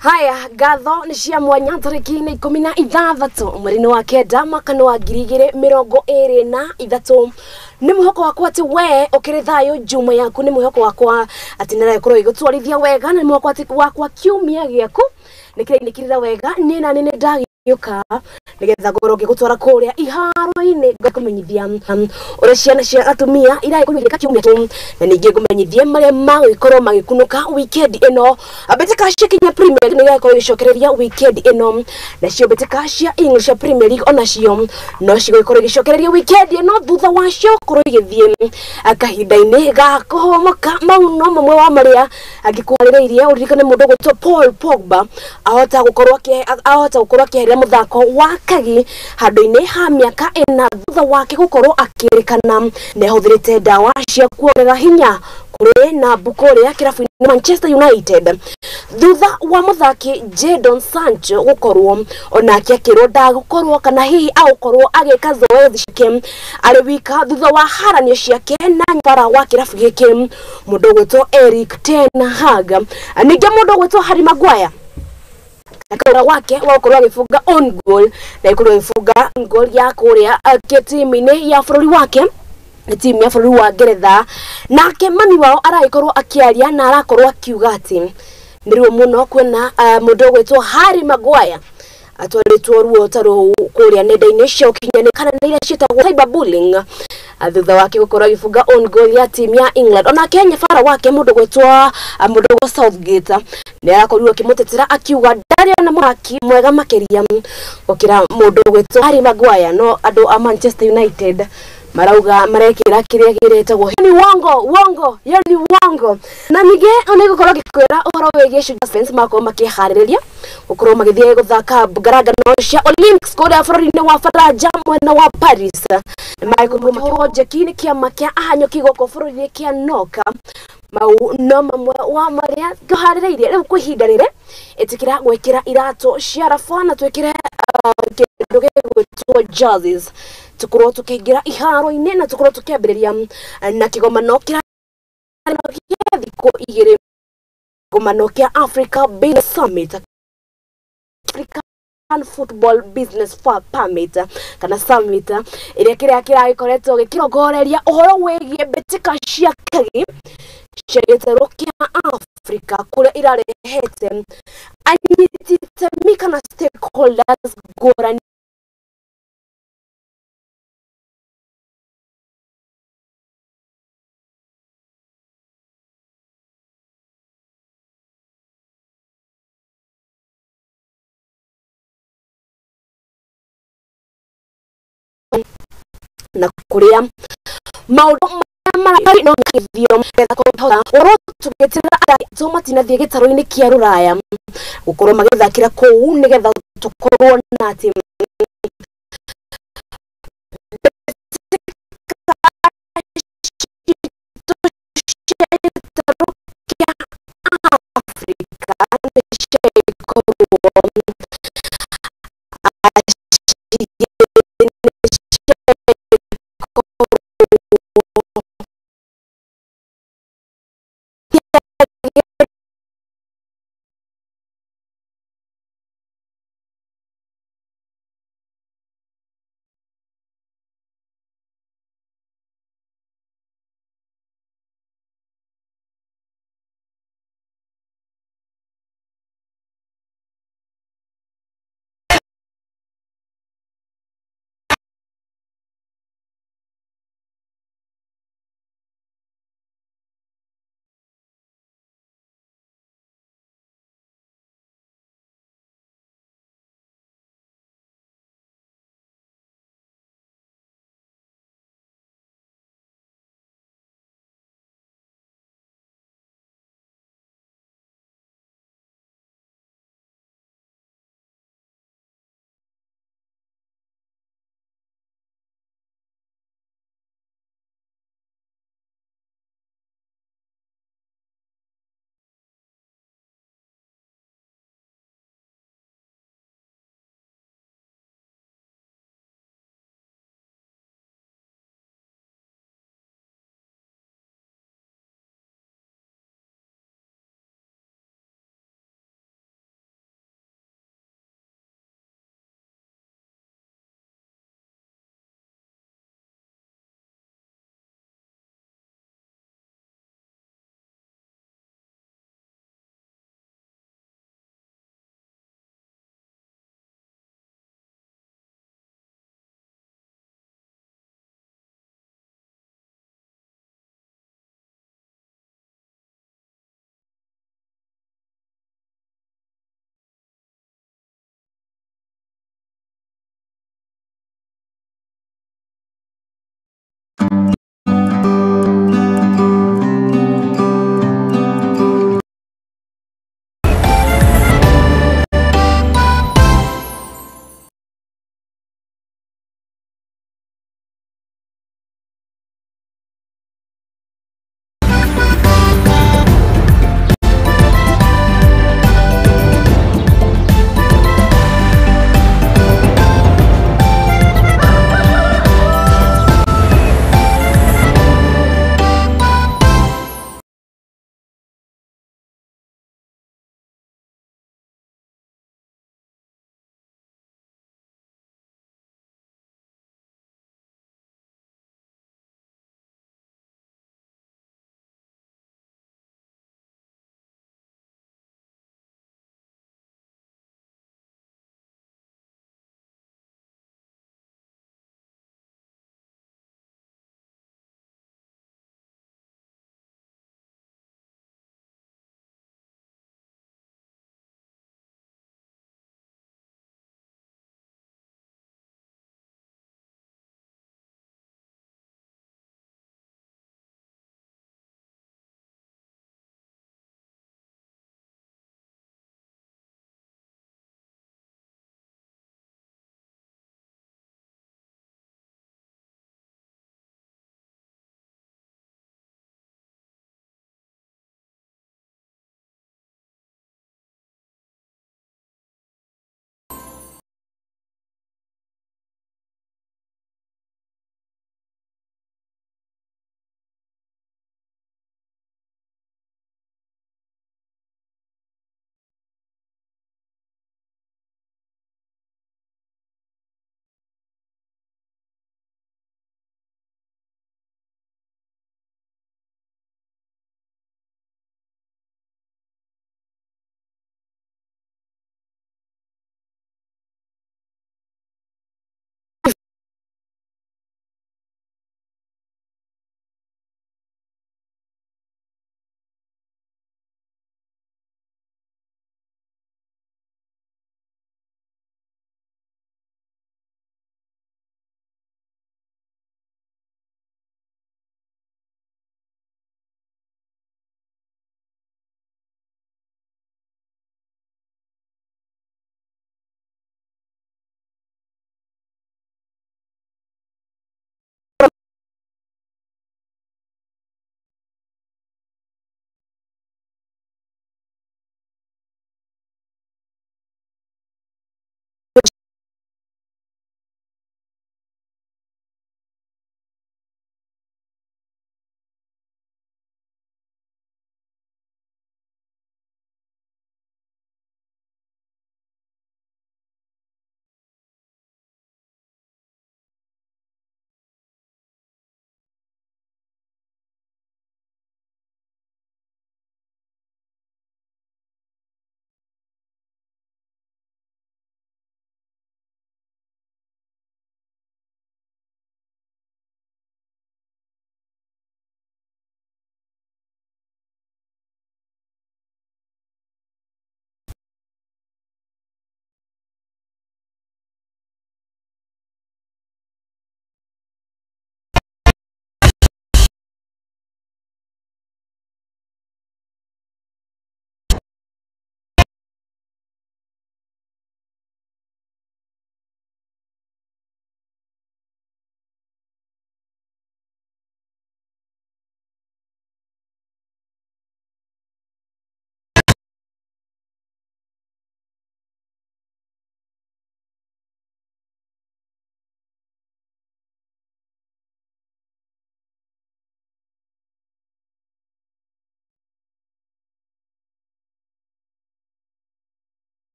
Haya, ngatho nĩ cia mwanya. Tarĩki nĩ 16 mweri-inĩ wa 9 mwaka-inĩ wa 2023. Nĩ mwĩhoko wakwa atĩ we ũkĩrĩ thayũ, njuma yaku nĩ mwĩhoko wakwa atĩ nĩ ĩrakorwo ĩgũtwarithia wega, na nĩ mwĩhoko atĩ wakwa kiumia gĩaku nĩ kĩrainĩkĩrĩra wega. Niĩ na nĩ ndagĩũka nĩgetha ngorwo ngĩgũtwara kũrĩa iharo-inĩ, ngakũmenyithia ũrĩa ciana cia atumia iragĩkorwo igĩka kiumia kĩu, na ningĩ ngũmenyithie marĩa magũgĩkorwo magĩkunũka weekend ĩno. Mbĩtĩka cia Kenya Premier League nĩ irakorwo igĩcokereria weekend ĩno, nacio mbĩtĩka cia English Premier League onacio no cigũgĩkorwo igĩcokereria weekend ĩno thutha wacio gũkorwo igĩthiĩ kahinda-inĩ ga kũhũmũka. Mau no mamwe wa marĩa angĩkũharĩrĩirie. Ũririkane mũndũ ũgwĩtwo Paul Pogba ahota gũkorwo akĩeheria mũthako wa kagi handũ-inĩ ha mĩaka 4 thutha wake gũkorwo akĩrĩkana nĩ ahũthĩrĩte ndawa cia kuongerera hinya kũrĩ na kũrĩa kĩrabu-inĩ Manchester United, thutha wa mũthaki Jadon Sancho gũkorwo onake akĩrwo ndagũkorwo kana hihi agũkorwo agĩka zoezi ciake arĩ wika thutha wa haranio ciake na bara wa kĩrabu gĩkĩ mũndũ ũgwĩtwo Erik ten Hag. Ningĩ mũndũ ũgwĩtwo Harry Maguire akora wake wa gũkorwo agĩbunga own goal na ikorwo agĩbunga own goal ya kũrĩa timu-inĩ ya bũrũri wake, nĩ timu ya bũrũri wa Ngeretha. Nake mami wao aragĩkorwo akĩaria na arakorwo akiuga atĩ nĩ ruo mũno kuona mũndũ ũgwĩtwo Harry Maguire atwarĩtwo ruo ta rũu kũrĩa nenda-inĩ cia ũkinyanĩria kana nĩ iria ciĩtagwo cyberbullying thutha wake gũkorwo agĩbunga own goal ya timu ya England. Onake nyabara wake mũndũ ũgwĩtwo Southgate nĩ arakorirwo akĩmũtetera akiuga ndarĩ ona mũthaki mwega makĩria gũkĩra mũndũ ũgwĩtwo Harry Maguire, no andũ a Manchester United marauga marekĩra kĩrĩa kĩretagwo ni wongo wongo, hiyo ni wongo. Na ningĩ nĩ gũkorwo ngĩkwĩra ũhoro wĩgiĩ Shujaa Fans makorwo makĩharĩrĩria gũkorwo magĩthiĩ gũthaka ngarangano cia Olympics kũrĩa bũrũri-inĩ wa Faranja mwena wa Paris. Nĩ magĩkorwo makĩhũrwo njeki nĩ kĩama kĩa ahanyũki gũkũ bũrũri-inĩ kĩa Noka. Mau no mamwe wa marĩa ngũharĩrĩirie. Rĩu kwa ihinda rĩrĩ ĩtĩkĩra gwĩkĩra iratũ cia raba na twĩkĩre kĩndũ gĩgwĩtwo jerseys, tukorwo tukĩingĩra iharo-inĩ na tukorwo tukĩambĩrĩria na kĩgomano kĩrĩa thikũ 2, kĩgomano kĩa Africa Business Summit, African Football Business Permit kana Summit, ĩrĩa kĩrĩa kĩragĩkoretwo gĩkĩrongoreria ũhoro wĩgiĩ mbĩtĩka cia kagi cia gĩtarũ kĩa Africa, kũrĩa irarehete anyiti itemi kana stakeholders ngũrani na kũrĩa maũndũ marĩa no gĩthio getha kũhota gũkorwo tũgĩtĩra arĩa matinathiĩ gĩtarũ-inĩ kĩa rũraya gũkorwo magĩthakĩra kũu, nĩgetha tũkorwo na atĩ